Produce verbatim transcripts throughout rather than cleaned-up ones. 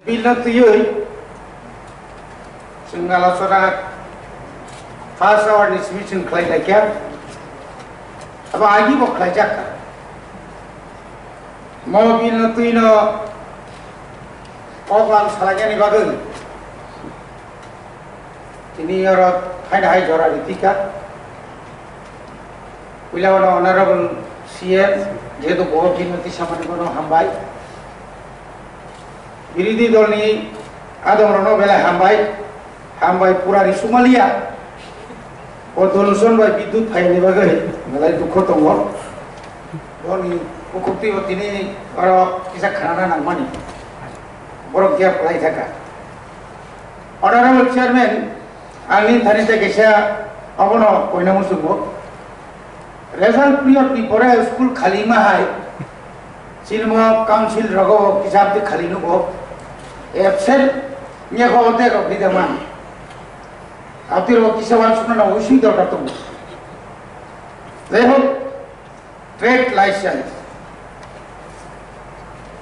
Bill no twiwi chwng alochona first hour ni simi chwng khlai laikha, abo agi bo khlaijak kha. Mo bill no twi no kok lam salainani bagwi tini oro haino hai jora ritika. Puila ono honorable C M, jehetu bo bill no twi samani bono hambai. Birodhi dolni adongrokno belai hambai, hambai pura risumaliya. O dolson bai bidut phaini bagwi belai dukho tongo. Boni bukhuk twibo tini oro kisa khanana nangmani. Borok gap lai thaka. Honorable Chairman, ani thani tei kaisa obono koina muchungo. Result period ni pore school khali ma hai, chini mo council rogo kisa abdi khali nugo, absent nyakho ote rok di deman. Abdi rogo kisa wan suna na usui dorkar tongo. Jai hok, trade license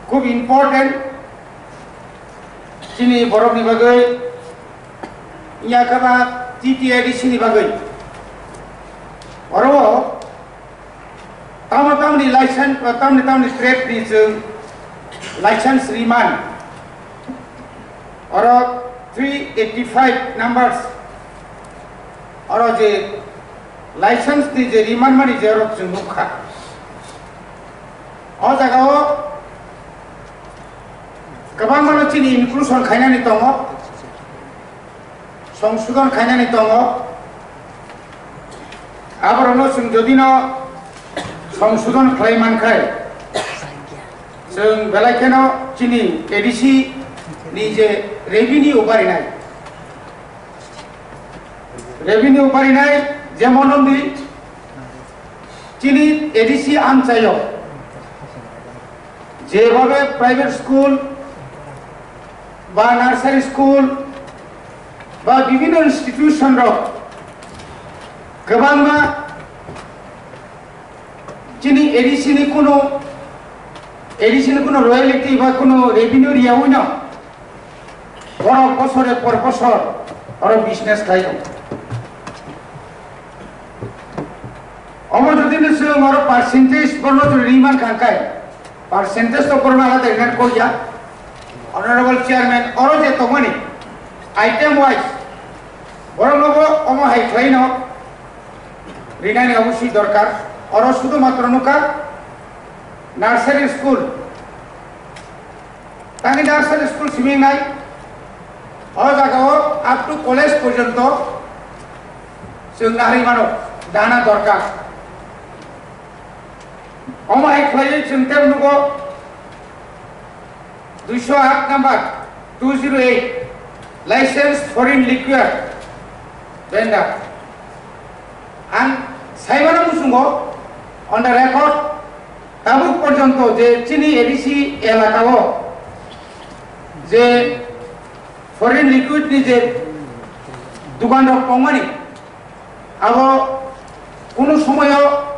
khub important chini borok ni bagwi, yakaba T T A D C ni bagwi. Oro tamo tamni license, tamni tamni trade ni chwng license riman. Oro three eighty five numbers. Oro je license ni je riman mani je oro chwng nukha. O jaga o kwbangma no chini inclusion khainani tongo. Songsodon khainani tongo. Aborokno chwng jodi no songsodon khlai mankhai, chwng belai kheno chini A D C ni je revenue barinai, revenue barinai jemon wngdi chini A D C amchaio. Jebhabe private school ba nursery school ba bibhinno institution rok kwbangma chini A D C ni kuno, A D C ni kuno royalty ba kuno revenue riyawi no borok bosore por bosor oro business khlai tongo. Omo jodi no chwng oro percentage borno jodi ri man kha khe, percentage to borno alada rinani koi ya. Honorable Chairman, oro je tongmani item wise borok nogo omo hai khlai no rinani obosoi dorkar. Oro sudu matro nukha nursery school, tangwi nursery school simi nai, o jaga o up to college porjonto chwng nahari mano, dana dorkar. Omo hai khlaiwi chwng tei nugo duiso aat number two zero eight, license foreign liquor vendor. Ang saimano muchungo on the record, tabuk porjonto je chini A D C elaka o je foreign liquid ni je dukan rok tongmani, abo kunu somoyo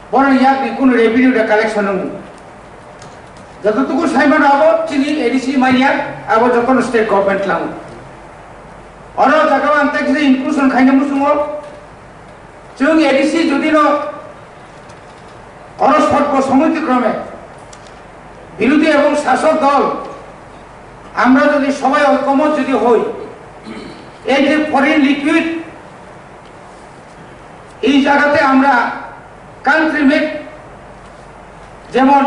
bono yakni kunu revenue da collection wngo. Jototuku saimano abo chini A D C manya, abo jotono state government lango. Oro jaga ang tei kisa inclusion khaina muchungo. Chwng A D C jodi no oro sotbo somiti krome birodhi ebong sasok dol, আমরা যদি সবাই ঐক্যমত যদি হই, এই যে foreign liquid, এই জায়গাতে আমরা কান্ট্রি মেড, যেমন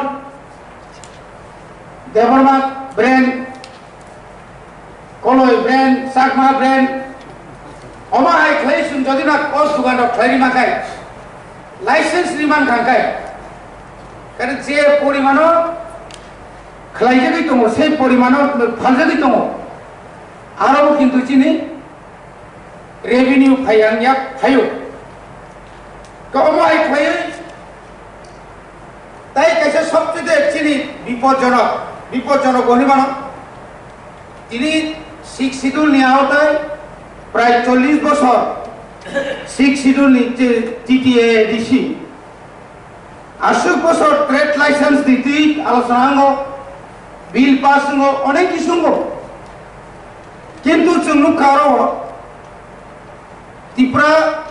Debbarma brand, Koloi brand, Chakma brand, omo hai khlai chwng jodi no o dugan rok khlai rima khai, license rima kha khai, kare je porimano khlai jagwi tongo, se porimano phaljagwi tongo, aro kintu chini revenue phai ang yak phaio. To omo hai khlaiwi tai kaisa sobchede chini bipodjonok, bipodjonok hwnwi mano. Tini Sixth Schedule ni aotai prai chollish bosor Sixth Schedule ni T T A D C. Aswk bosor trade license ni twi alochona ango. Bill pass wngo, onek kisu wngo. Kintu chwng nukha oro Tripura,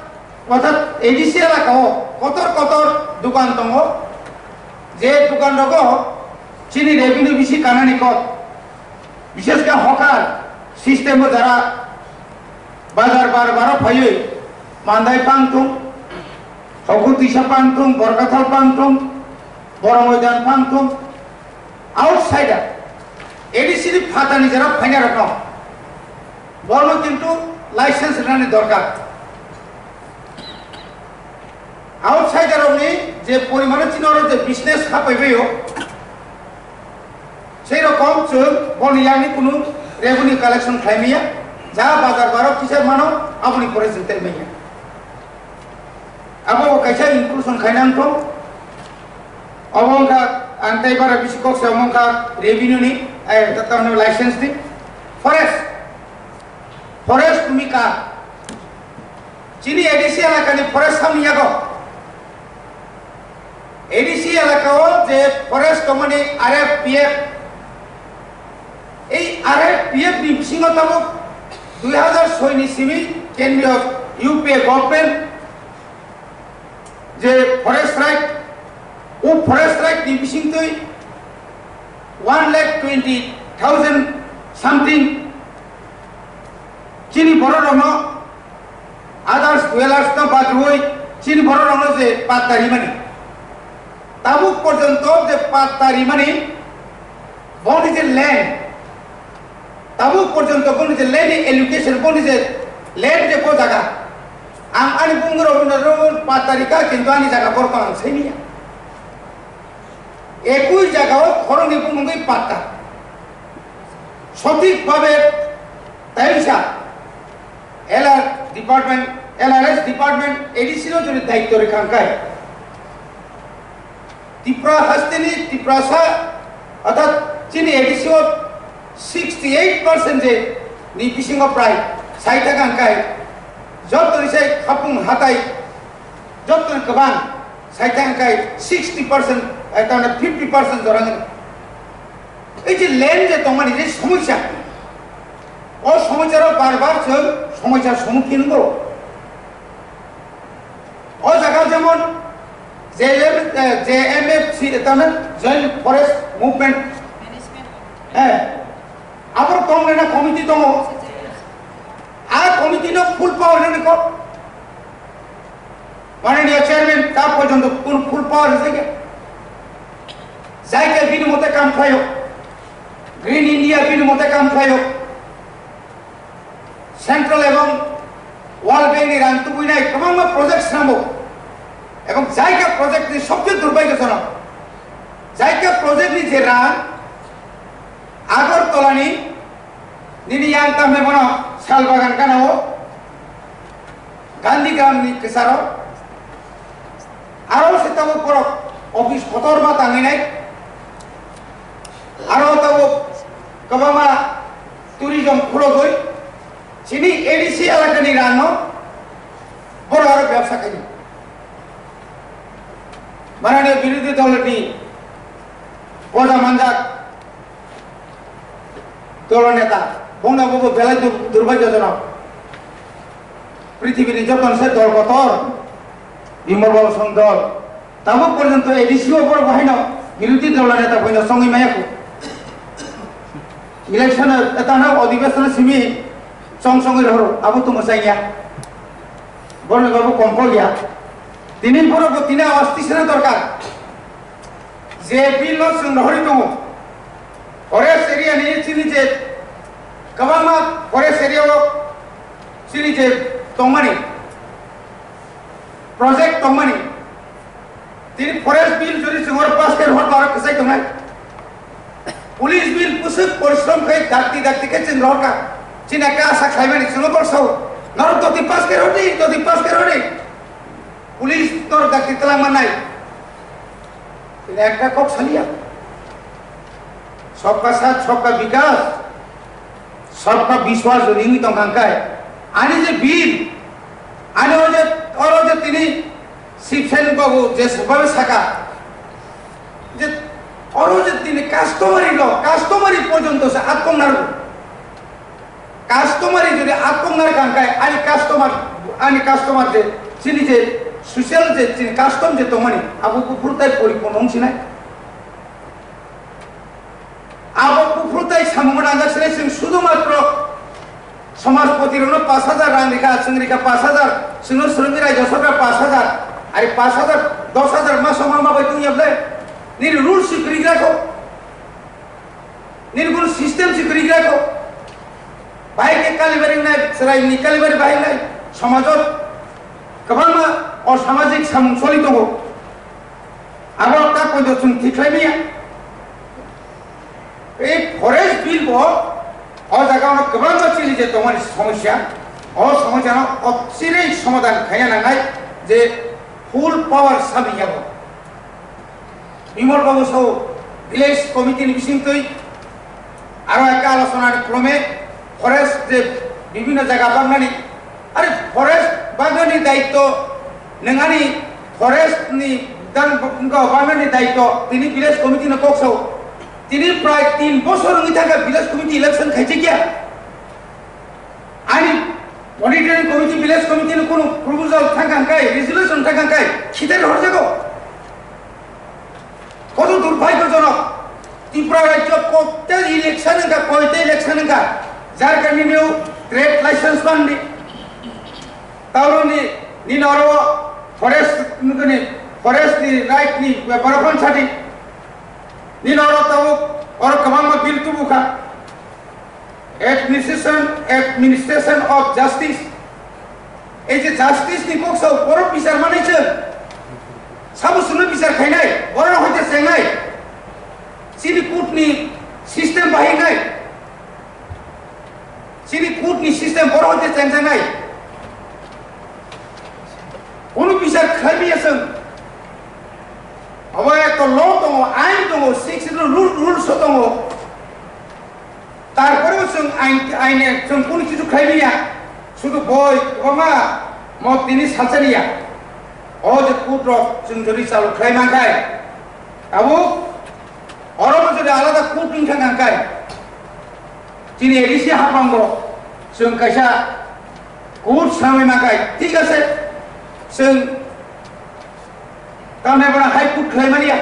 orthat A D C elaka o kotor kotor dukan tongo, je dukan rogo chini revenue bisi kanani kok, bishesh khe hawker system o jara bazar bar baro phaiwi Mandai phang thung, Hokutwisa phang thung, Borkathal phang thung, Boromoidan phang thung, outsider, A D C ni phatani jora phainai rokno borno kintu license rwnani dorkar. Outsider rokni je porimano chini oro je business hapaibaio, sei rokom chwng boni yangni kunu revenue collection khlai maya, ja bazar baro kisa mano aboni pore chwng tei maya. Abo bo kaisa inclusion khainang thung. Obo wngkha ang tei bara bisi kok se omo wngkha revenue ni, eh, tato hwnwi license ni. Forest, forest tumi ka. Chini A D C elakani forest samni yago. A D C elaka o je forest tongmani R F P F, ei R F P F ni bisingo tabuk dui hazar soi ni simi kendriyo U P A government je forest right, o forest right ni bisingtwi one lakh twenty thousand something chini borok rokno, others dwellers no badrwi chini borok rokno je patta rimani, tabuk porjonto je patta rimani, boni je land, tabuk porjonto boni je land ni allocation, boni je land je bo jaga, ang ani bumung rok hwnwi patta rikha, kintu ani jaga borok ang saimanya. Ekui jaga o khoroknwi bumungwi patta. Sothik bhabe taisa L R department, L R S department, A D C no jodi daityo rikha hwnkhe, Tripura hasteni Tiprasa, orthat chini A D C o sixty eight percent je ni bisingo prai sai thaka hwnkhe, joto ni sai khapung hatai, joto ni kwbang sai thang kai sixty percent, eh, tamni fifty percent jora ngi. Ei je land je tongmani je somosya, o somosya rok bar bar chwng somosya somukhin wngo. O jaga jemon J M, eh, J M F C, tamni Joint Forest Movement, eh, aboro tong rena committee tongo. A committee no full power rena kok. Mananiya chairman ta porjonto kun full power hise khe. Jai khe bini mote kam khlaio. Green India bini mote kam khlaio. Central ebong World Bank ni rang tubuinai kwbangma project swnambo. Ebong jai khe project ni sobse durbhagyojonok. Jai khe project ni je rang Agartala ni nini yang tamni bono sal bagan gana o Gandhi Gram ni kwcharo. Aro se tabuk borok office kotor ma tangwi nai. Aro tabuk kwbangma tourism khulogwi chini A D C elakani rangno borok aro bebsa khaidi. Mananiya birodhi dolni hoda manjak dolo neta, bongno bobo belai dur-, durbhagyojonok. Prithibini joton se dol kotor, Bimal Babu song dol. Tabuk porjonto A D C o borok bo haino birodhi dolo neta boino songwi maya kho. Election o, etana odhibeshon o simi chong chongwi rohoro, abo tongma chaya. Borokni babu kom kok ya. Tini borok bo tini awas tisana dorkar. Je bill no chwng rohorwi tongo, forest area ni chini je kwbangma forest area o chini je tongmani, project tongmani, tini forest bill jodi chwng oro pass khe rohor ba oro kwchai tongnai. Police bill bwswk porishrom khe dakti dakti khe chwng rohorkha. Chini ekta asa khlaimani chwngno bor sao, norok doti pass khe rohordi, doti pass khe rohordi. Police norok dakti twlangma nai. Tini ekta kok saliya. Sabka saath, sabka vikas, sabka vishwas ringwi tongkha hwnkhe, ani je bill, ani o je, oro je tini Shiv Sen babu je sababe saka, je Oro je tini customary law, customary porjonto se atkong narwgo. Customary jodi atkong narwkha hwnkhe ani customer, ani customer je chini je social je chini custom je tongmani abo buphuru tai poripunno wng sinai. Abo buphuru tai samungo nangjak sinai, chwng sudu matro somajpoti rokno pash hajar rang rikha, chwng rikha pash hajar, chwngno swrwngwi raijak sorkar pash hajar, ari pash hajar, dos hajar ma soma ma bai tungya ble? Nini rules si kwrwi gra kho. Nini kunu system si kwrwi gra kho. Bahai khe kalibari wngnai, chwraini kalibari bahai wngnai. Somajo kwbangma osamajik samung choli tongo. Abo ta poito chwng thik khlai manya. Ei forest bill bo o jaga ono kwbangma chini je tongmani somosya, o somosya no ochirei somadhan khaina nangnai je full power sami yabo. Bimal babu sao village committee ni bisingtwi aro ekta alochona ni krome forest je bibhinno jaga bagnani, are forest bagnani daitto nengani forest ni dan bagnani daitto tini village committee no kok sao. Tini prai tin bosor wngwi thangkha village committee election khaijak ya. Ani monitoring committee, village committee ni kunu proposal thangkha hwnkhe, resolution thangkha hwnkhe, khitai horjago. Koto durbagyojok, Tripura rajyo koita election wngkha, koita election wngkha, jar kani neu trade license mandi. Tauroni nini oro forest, nini forest ni right ni beparo phone sadi. Nini oro tabuk oro kwbangma bill tubukha. Administration, administration of justice. Ei je justice ni kok sao, borok bichar manai chwng. Sabo chwngno bichar khainai, borok no hoite chengnai. Chini court ni system bahai nai. Chini court ni system borok hoite chengjaknai. Kunu bichar khlai manya chwng. Abo ekta law tongo, ain tongo, sixth schedule rule, rules o tongo. Tarpore bo chwng ain, aine chwng kunu kichu khlai manya. Sudu boi kwbangma mo tini salsa niya. O je court rok chwng jodi chalu khlai mankhai, abo oro bo jodi alada court wngkha nangkhai, chini A D C hapang bo chwng kaisa court swnamwi mankhai, thik ase, chwng Tamni bana High Court khlai maliya,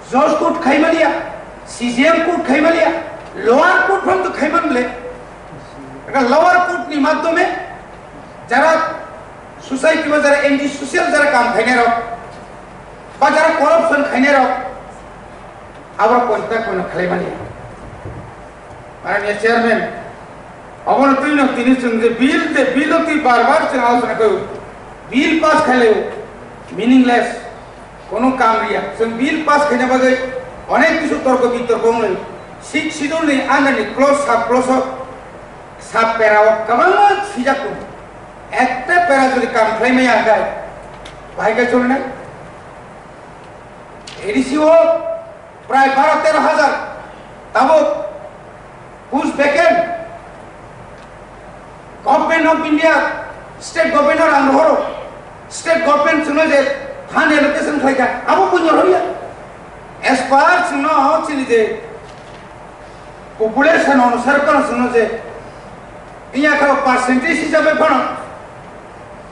Judge Court khai maliya, C J M Court khai maliya, Lower Court phano to khai man bole. Eka Lower Court ni madhyome jara society ba jara N G O social jara kam khainai rok ba jara corruption khainai rok abo koita kono khlai maliya. Mananiya Chairman, obono twi no tini chwng je bill, je bill o twi bar bar chwng alochona khaio, bill pass khailai meaningless, kono kam riya. Chwng bill pass khaina bagwi onek kisu torko bitorko wnglai. Sixth Schedule ni under ni clause, sub clause o, sub para o kwbangma swijak tongo. Ekta para jodi kam khlai maya hwnkhe bahai khe choli nai? A D C o prai baro tero hajar tabuk post vacant. Government of India, state government o rang rohoro, state government chwngno je fund allocation khlaikha, abo buino rohya. As per chwngno chini je population onusare kono chwngno je iya kha percentage hisabe phano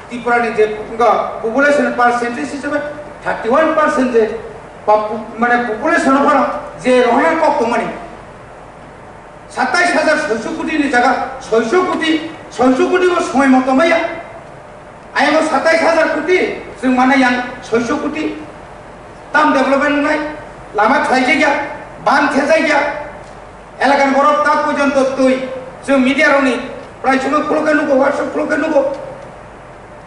Tripura ni je population percentage hisabe thirty one percent je pop-, mane population phano je rohna kok tongmani satais hajar soiso koti ni jaga soiso koti, soiso koti bo somoi moto maya. Ayang o satais hajar koti, chwng mana yang soiso koti. Tam development wngnai, lama khlaijak ya, ban thejak ya. Elakani borok ta porjonto twi, chwng media rokni prai chumui khulukhe nugo, WhatsApp khulukhe nugo,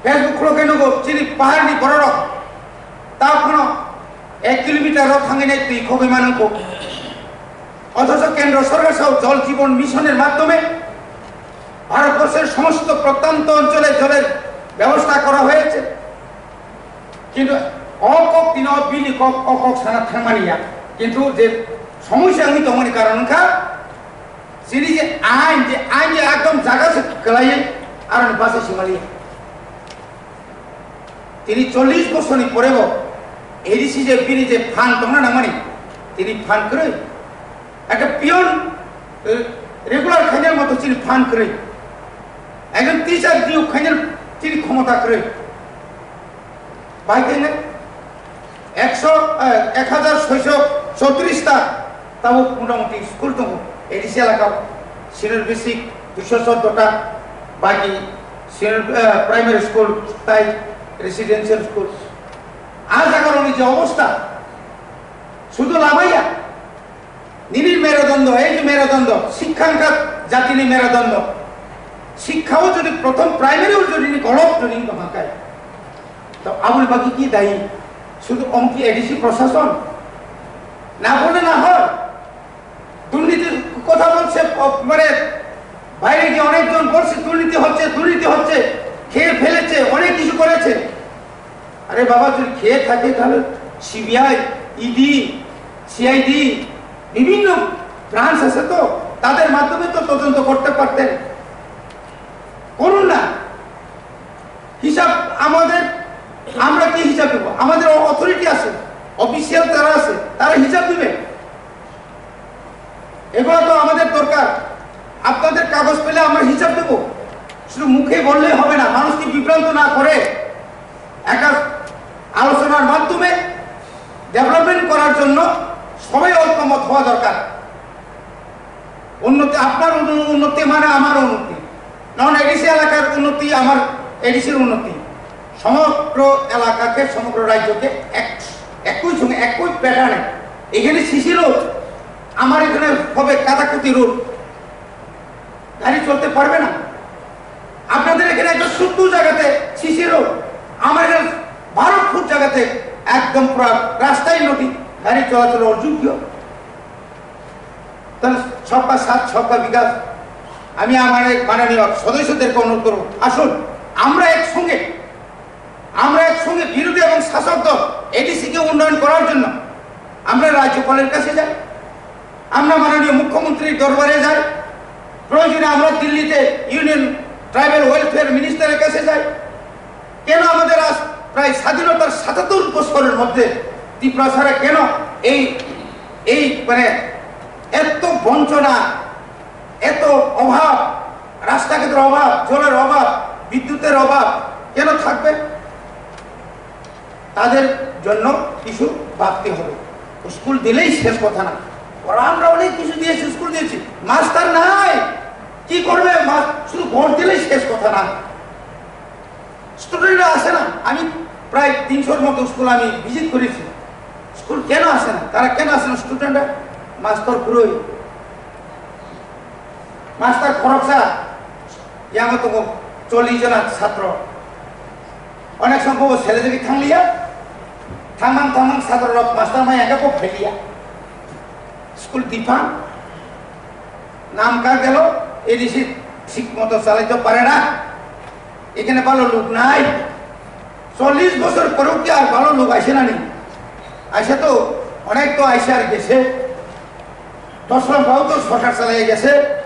Facebook khulukhe nugo, chini paharni bororok ta phano ek kilometer rok thangwi nai twi khogwi mano kho. অথচ কেন্দ্র সরকার সহ জল জীবন মিশনের মাধ্যমে ভারতবর্ষের সমস্ত প্রত্যন্ত অঞ্চলে জলের ব্যবস্থা করা হয়েছে। কিন্তু o kok tino bini kok o kok sana thangmani ya. কিন্তু যে সমস্যা আমি তমনি কারণ খা, chini je ain, je ain je একদম জায়গা সে কলাই আর বাসে সিমালি। Tini চল্লিশ বছরনি পরেও এডিসি যে bini je fund tongna nangmani, Tini phan kwrwi. Ekta peon, eh, regular khainani moto chini phan kwrwi. Ekjon teacher niyok khainani chini khomota kwrwi. Bai khaina ekso, eh, ek hajar soiso chotris ta tabuk motamoti school tongo A D C elakao. Senior basic duiso choddo ta, baki senior, eh, primary school tai residential school. A jagaroni je obostha, sudu lamaya, nini merudondo, ei je merudondo, শিক্ষা খাত জাতিনি মেরুদণ্ড। শিক্ষাও যদি প্রথম প্রাইমারিও যদি নি গলত যদি নি হাঁকায়, তো আমার বাকি কি দায়ী? শুধু অমকি এডিসি প্রশাসন? না বলে না হয়। দুর্নীতির কথা বলছে, অ, মানে, বাইরে গিয়ে অনেকজন বলছে দুর্নীতি হচ্ছে, দুর্নীতি হচ্ছে, খেয়ে ফেলেছে, অনেক কিছু করেছে। আরে বাবা, যদি খেয়ে থাকে তাহলে সিবিআই, ইডি, সিআইডি, বিভিন্ন ব্রাঞ্চ আছে তো, তাদের মাধ্যমে তো তদন্ত করতে পারতেন। করুন না। হিসাব আমাদের, আমরা কি হিসাব দেবো? আমাদের অথরিটি আছে, অফিসিয়াল তারা আছে, তারা হিসাব দিবে। এগুলো তো আমাদের দরকার। আপনাদের কাগজ পেলে আমরা হিসাব দেবো। শুধু মুখে বললেই হবে না, মানুষকে বিভ্রান্ত না করে একটা আলোচনার মাধ্যমে ডেভেলপমেন্ট করার জন্য সবাই ঐক্যমত হওয়া দরকার। উন্নতি, আপনার উন্ন-, উন্নতি মানে আমার উন্নতি, নন এডিসি এলাকার উন্নতি আমার এডিসির উন্নতি। সমগ্র এলাকাকে, সমগ্র রাজ্যকে এক, একই সঙ্গে একই প্যাটার্নে এখানে সিসি রোড, আমার এখানে হবে কাদাকুতি রোড, গাড়ি চলতে পারবে না। আপনাদের এখানে একটা ছোট্ট জায়গাতে সিসি রোড, আমার এখানে বারো ফুট জায়গাতে একদম পুরো রাস্তাই নদী, গাড়ি চলাচল অযোগ্য। তাহলে সবকা সাথ সবকা বিকাশ। আমি আমার এই মাননীয় সদস্যদেরকে অনুরোধ করবো, আসুন আমরা একসঙ্গে, আমরা একসঙ্গে বিরোধী এবং শাসক দল এডিসি কে উন্নয়ন করার জন্য আমরা রাজ্যপালের কাছে যাই, আমরা মাননীয় মুখ্যমন্ত্রীর দরবারে যাই, প্রয়োজনে আমরা দিল্লিতে ইউনিয়ন ট্রাইবাল ওয়েলফেয়ার মিনিস্টারের কাছে যাই। কেন আমাদের আজ প্রায় স্বাধীনতার সাতাত্তর বছরের মধ্যে ত্রিপুরা ছাড়া কেন এই, এই মানে এত বঞ্চনা, এত অভাব, রাস্তাঘাটের অভাব, জলের অভাব, বিদ্যুতের অভাব কেন থাকবে? তাদের জন্য কিছু ভাবতে হবে। স্কুল দিলেই শেষ কথা না, ওরা আমরা অনেক কিছু দিয়েছি, স্কুল দিয়েছি, মাস্টার নাই, কি করবে? মা-, শুধু ভোট দিলেই শেষ কথা না। স্টুডেন্টরা আসে না। আমি প্রায় তিনশোর মতো স্কুল আমি ভিজিট করেছি। স্কুল কেন আসে না? তারা কেন আসে না? স্টুডেন্টরা মাস্টার পুরোই, মাস্টার খরকসা, ইয়ামো তো চল্লিশ জন ছাত্র। অনেক সংখ্যক ছেলে যদি থাকলিয়া, থামান থামান ছাত্র মাস্টার মাই একা খুব ফেলিয়া। স্কুল দিফান, নাম কার গেল, এডিসি ঠিক মতো চালাইতে পারে না। এখানে ভালো লোক নাই। চল্লিশ বছর পরেও কি আর ভালো লোক আসে না নি? আসে তো, অনেক তো আসে আর গেছে। দশ লক্ষও তো সরকার চালিয়ে গেছে।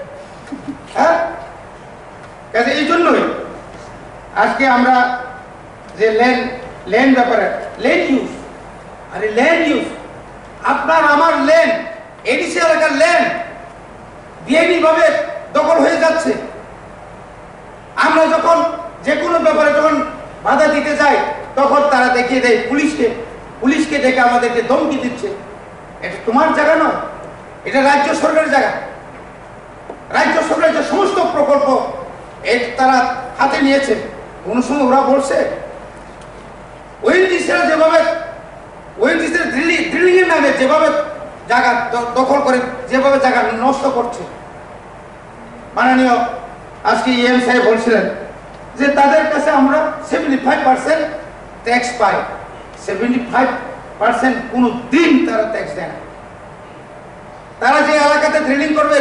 হ্যাঁ, কাজে এই জন্যই আজকে আমরা যে ল্যান্ড, ল্যান্ড ব্যাপারে, ল্যান্ড ইউজ, আরে ল্যান্ড ইউজ, আপনার আমার ল্যান্ড, এডিসি এলাকার ল্যান্ড বেআইনি ভাবে দখল হয়ে যাচ্ছে। আমরা যখন যে কোনো ব্যাপারে যখন বাধা দিতে যাই, তখন তারা দেখিয়ে দেয় পুলিশকে, পুলিশকে ডেকে আমাদেরকে ধমকি দিচ্ছে, "এটা তোমার জায়গা নয়, এটা রাজ্য সরকারের জায়গা।" রাজ্য সরকারের যে সমস্ত প্রকল্প এ তারা হাতে নিয়েছে, কোনো সময় ওরা বলছে ওএনজিসিরা যেভাবে, ওএনজিসিরা ড্রিলিং, ড্রিলিং এর নামে যেভাবে জায়গা দ-, দখল করে, যেভাবে জায়গা নষ্ট করছে, মাননীয় আজকে ইএম সাহেব বলছিলেন যে তাদের কাছে আমরা সেভেন্টি ফাইভ পার্সেন্ট ট্যাক্স পাই, সেভেন্টি ফাইভ পার্সেন্ট কোনো দিন তারা ট্যাক্স দেয় না। তারা যে এলাকাতে ড্রিলিং করবে,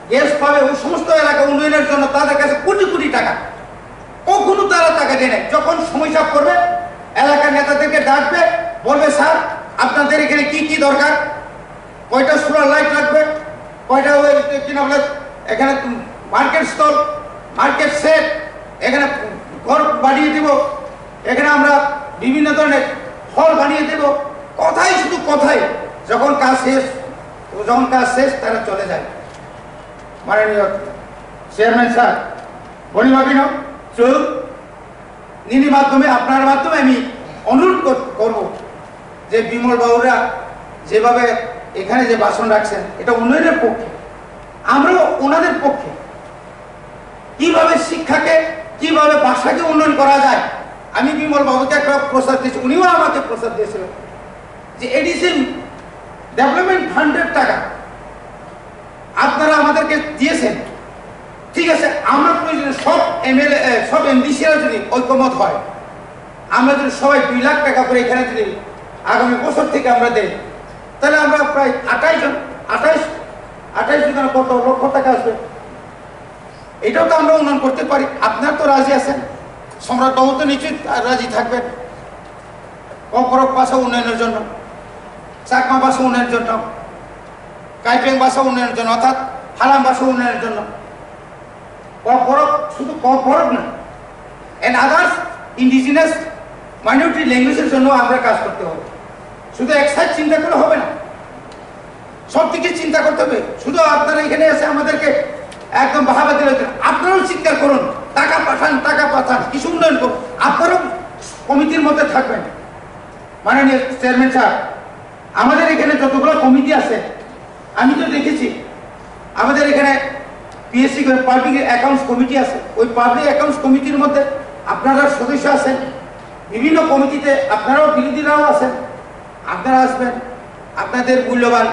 গ্যাস পাবে, ওই সমস্ত এলাকা উন্নয়নের জন্য তাদের কাছে কোটি কোটি টাকা, কখনো তারা টাকা দেয় না। যখন সময় চাপ করবে, এলাকার নেতাদেরকে ডাকবে, বলবে, "স্যার, আপনাদের এখানে কি কি দরকার, কয়টা সোলার লাইট লাগবে, কয়টা ওই কি নাম বলে, এখানে মার্কেট স্টল, মার্কেট সেট, এখানে ঘর বানিয়ে দিব, এখানে আমরা বিভিন্ন ধরনের হল বানিয়ে দেব।" কথাই শুধু কথাই। যখন কাজ শেষ, যখন কাজ শেষ, তারা চলে যায়। মাননীয় চেয়ারম্যান স্যার, বনি ভাবিনো চুল নিনি মাধ্যমে, আপনার মাধ্যমে আমি অনুরোধ কর- করব যে বিমল বাবুরা যেভাবে এখানে যে ভাষণ রাখছেন, এটা উন্নয়নের পক্ষে, আমরাও ওনাদের পক্ষে। কিভাবে শিক্ষাকে, কিভাবে ভাষাকে উন্নয়ন করা যায়, আমি বিমল বাবুকে একটা প্রস্তাব দিয়েছি, উনিও আমাকে প্রস্তাব দিয়েছিলেন যে এডিসি ডেভেলপমেন্ট ফান্ডের টাকা আপনারা আমাদেরকে দিয়েছেন, ঠিক আছে, আমরা প্রয়োজনে সব এমএলএ, সব এমডিসিরা যদি ঐক্যমত হয়, আমরা যদি সবাই দুই লাখ টাকা করে এখানে যদি আগামী বছর থেকে আমরা দেই, তাহলে আমরা প্রায় আঠাইশ জন, আঠাইশ, আঠাইশ জন কত লক্ষ টাকা আসবে। এটাও তো আমরা উন্নয়ন করতে পারি। আপনার তো রাজি আছেন, সম্রাট বাবু তো নিশ্চয়ই রাজি থাকবেন। ককবরক ভাষা উন্নয়নের জন্য, চাকমা ভাষা উন্নয়নের জন্য, কাইপেং ভাষা উন্নয়নের জন্য, অর্থাৎ হালাম ভাষা উন্নয়নের জন্য। ককবরক, শুধু ককবরক না, and others indigenous minority languageের জন্য আমরা কাজ করতে হবে। শুধু এক সাইড চিন্তা করলে হবে না, সব দিকে চিন্তা করতে হবে। শুধু আপনারা এখানে এসে আমাদেরকে একদম বাহাবা দিলে হতো না। আপনারাও চিন্তা করুন, টাকা পাঠান, টাকা পাঠান, কিছু উন্নয়ন করুন, আপনারাও কমিটির মধ্যে থাকবেন। মাননীয় চেয়ারম্যান স্যার, আমাদের এখানে যতগুলো কমিটি আছে, আমি তো দেখেছি, আমাদের এখানে পিএসসি, পাবলিক অ্যাকাউন্টস কমিটি আছে, ওই পাবলিক অ্যাকাউন্টস কমিটির মধ্যে আপনারা সদস্য আছেন, বিভিন্ন কমিটিতে আপনারাও, বিরোধীরাও আছেন। আপনারা আসবেন, আপনাদের মূল্যবান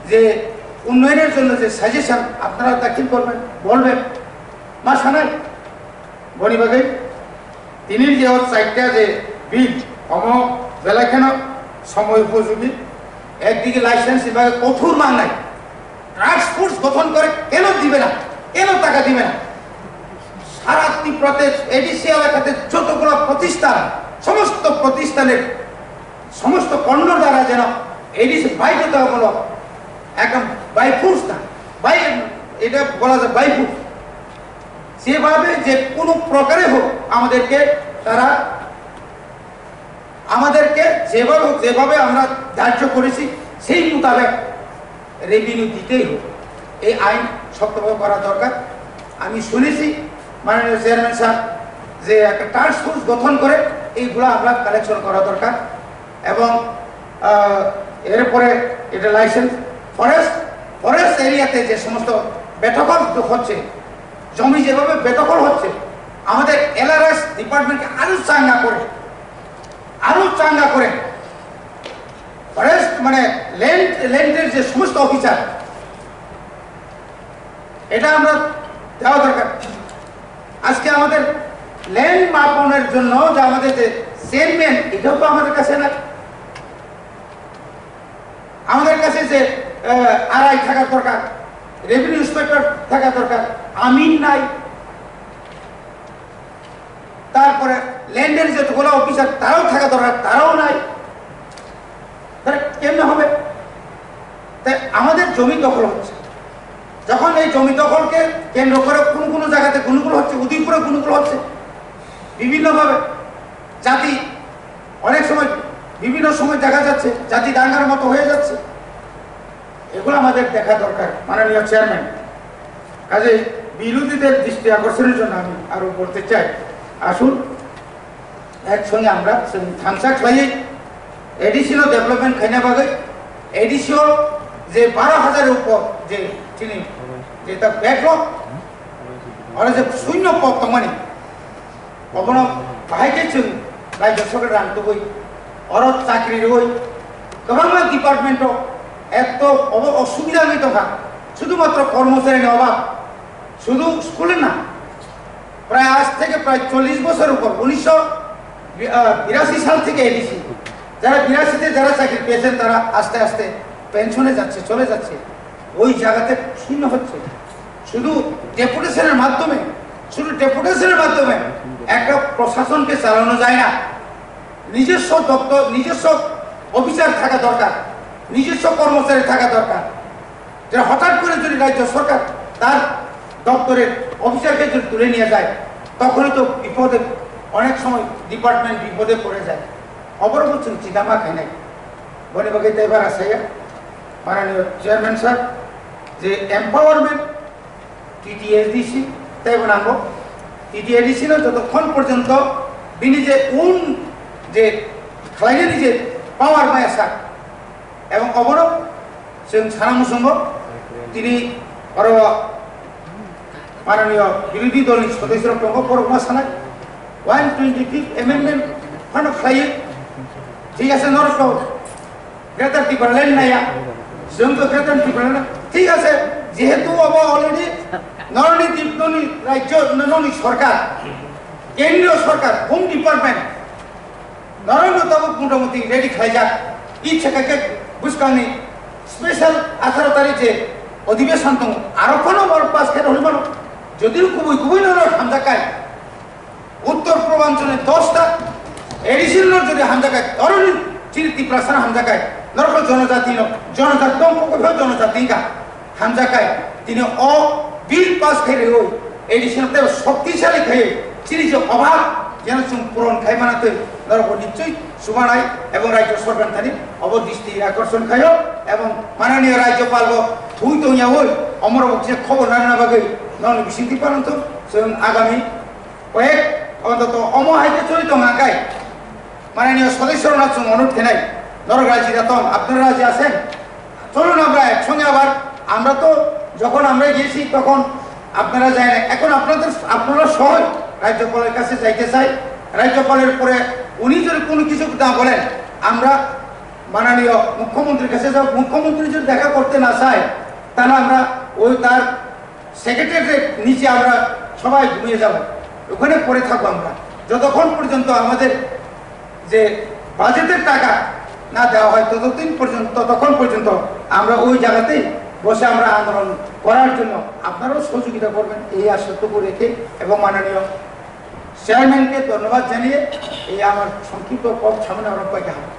যে উন্নয়নের জন্য যে সাজেশন আপনারা দাখিল করবেন, বলবেন, মা সানাই বনি বাগৈ, তিনি যে ওর চারটা যে বিল, অম বেলাখানো সময় উপযোগী, একদিকে লাইসেন্স বিভাগে কঠোর মামলায় টাস্ক ফোর্স গঠন করে কেন দিবে না, কেন টাকা দিবে না? সারা ত্রিপুরাতে এডিসি এলাকাতে যতগুলো প্রতিষ্ঠান, সমস্ত প্রতিষ্ঠানের সমস্ত কর্ণধারা যেন এডিসি বাধ্যতামূলক, একদম বাই ফোর্স না, বাই, এটা বলা যায় বাই ফোর্স, যেভাবে যে কোনো প্রকারে হোক আমাদেরকে তারা, আমাদেরকে যেভাবে হোক, যেভাবে আমরা ধার্য করেছি সেই মোতাবেক রেভিনিউ দিতেই হবে। এই আইন শক্তভাবে করা দরকার। আমি শুনেছি মাননীয় চেয়ারম্যান স্যার যে একটা টাস্ক ফোর্স গঠন করে এইগুলা আমরা কালেকশন করা দরকার। এবং আহ, এরপরে এটা লাইসেন্স, ফরেস্ট, ফরেস্ট এরিয়াতে যে সমস্ত বেদখল হচ্ছে, জমি যেভাবে বেদখল হচ্ছে, আমাদের এলআরএস ডিপার্টমেন্টকে আরো চাঙ্গা করে, আরো চাঙ্গা করে ফরেস্ট মানে ল্যান্ড, ল্যান্ডের যে সমস্ত অফিসার, এটা আমরা দেওয়া দরকার। আজকে আমাদের ল্যান্ড মাপনের জন্য যে আমাদের যে চেয়ারম্যান, এটাও তো আমাদের কাছে নাই। আমাদের কাছে যে আরআই থাকা দরকার, রেভিনিউ ইন্সপেক্টর থাকা দরকার, আমিন নাই। তারপরে ল্যান্ডের যতগুলো অফিসার, তারাও থাকা দরকার, তারাও নাই। তাহলে কেমনে হবে? তাই আমাদের জমি দখল হচ্ছে। যখন এই জমি দখলকে কেন্দ্র করে কোনো কোনো জায়গাতে গণ্ডগোল হচ্ছে, উদয়পুরে গণ্ডগোল হচ্ছে বিভিন্নভাবে, জাতি অনেক সময়, বিভিন্ন সময় দেখা যাচ্ছে জাতি দাঙ্গার মতো হয়ে যাচ্ছে। এগুলো আমাদের দেখা দরকার, মাননীয় চেয়ারম্যান। কাজেই বিরোধীদের দৃষ্টি আকর্ষণের জন্য আমি আরো বলতে চাই, আসুন একসঙ্গে আমরা thansa khlaiwi ADC no development khaina bagwi ADC o je baro hajar upor je chini jeta backlog, aro je shunyo pod tongmani, obono bahai khe chwng rajya sorkar rang tubui, oro chakri rwui, kwbangma department o ekto obo osubida wngwi tongkha, শুধুমাত্র কর্মচারীর অভাব, শুধু স্কুলে না, প্রায় আজ থেকে প্রায় চল্লিশ বছর উপর, উনিশশো বিরাশি সাল থেকে এডিসি, যারা বিরাশিতে যারা চাকরি পেয়েছেন তারা আস্তে আস্তে পেনশনে যাচ্ছে, চলে যাচ্ছে, ওই জায়গাতে শূন্য হচ্ছে। শুধু ডেপুটেশনের মাধ্যমে, শুধু ডেপুটেশনের মাধ্যমে একটা প্রশাসনকে চালানো যায় না। নিজস্ব দপ্তর, নিজস্ব অফিসার থাকা দরকার, নিজস্ব কর্মচারী থাকা দরকার। যেটা হঠাৎ করে যদি রাজ্য সরকার তার দপ্তরের অফিসারকে যদি তুলে নিয়ে যায়, তখনই তো বিপদে, অনেক সময় ডিপার্টমেন্ট বিপদে পড়ে যায়। খবর বুঝছেন, চিন্তা মা খাই নাই। Boni bagwi tei bara saya, mananiyo chairman sir, je empowerment T T A D C tei bo nango. T T A D C no jotokhon porjonto bini je un je khlainani je power maya sir, ebong obono chwng sana muchungo tini oro mananiyo birodhi dolni sodosyorok tongo, borok ma sanai one twenty fifth amendment phano khlaiwi, thik ase, norok to Greater Tipraland naya, chwng to Greater Tipraland, thik ase, jehetu obo already norokni tip-, noni rajyo, noni sorkar, kendriyo sorkar, Home Department, norokno tabuk motamoti ready khlaijak. Ichha khe khe bwskangni special atharo tarikh je odhibeson tongo, aro phano borok pass khe rwui mano. Jodi kubui kubui norok hamjak kai, Uttor Purbanchal ni dosta A D C no jodi hamjak kai, oroni chini Tiprasa no hamjak kai, norok jonojati no, jonojati tong kok khe jonojati ka. Hamjak kai, tini o bill pass khai rwui, A D C no tei shoktisali khai, chini je obhab, jeno chwng puron khai mana twi, norok bo nichoi sumanai, ebong rajyo sorkar thani obo disti akorson khaio, ebong mananiyo rajyopal bo thui tongyaui, omorok bo kisa khobor nana bagwi, nokni bisingtwi panonto, chwng agami koyek, ontoto omo hai khe choli tongna kai, mananiyo sodosyo rokno chwng onurod khenai, norok raji da tong, apnara raji asen? চলুন আমরা একসঙ্গে আবার, আমরা তো যখন আমরা গিয়েছি তখন আপনারা যায় না, এখন আপনাদের, আপনারা সহজ রাজ্যপালের কাছে যাইতে চাই। রাজ্যপালের পরে উনি যদি কোনো কিছু না বলেন, আমরা মাননীয় মুখ্যমন্ত্রীর কাছে যাব। মুখ্যমন্ত্রী যদি দেখা করতে না চায়, তাহলে আমরা ওই তার সেক্রেটারির নিচে আমরা সবাই ঘুমিয়ে যাব, ওখানে পড়ে থাকবো আমরা, যতক্ষণ পর্যন্ত আমাদের যে বাজেটের টাকা না দেওয়া হয়, ততদিন পর্যন্ত, ততক্ষণ পর্যন্ত আমরা ওই জায়গাতেই বসে আমরা আন্দোলন করার জন্য আপনারাও সহযোগিতা করবেন, এই আশ্বস্তটুকু রেখে এবং মাননীয় চেয়ারম্যানকে ধন্যবাদ জানিয়ে এই আমার সংক্ষিপ্ত পথ সামনে আরম্ভ করতে হবে।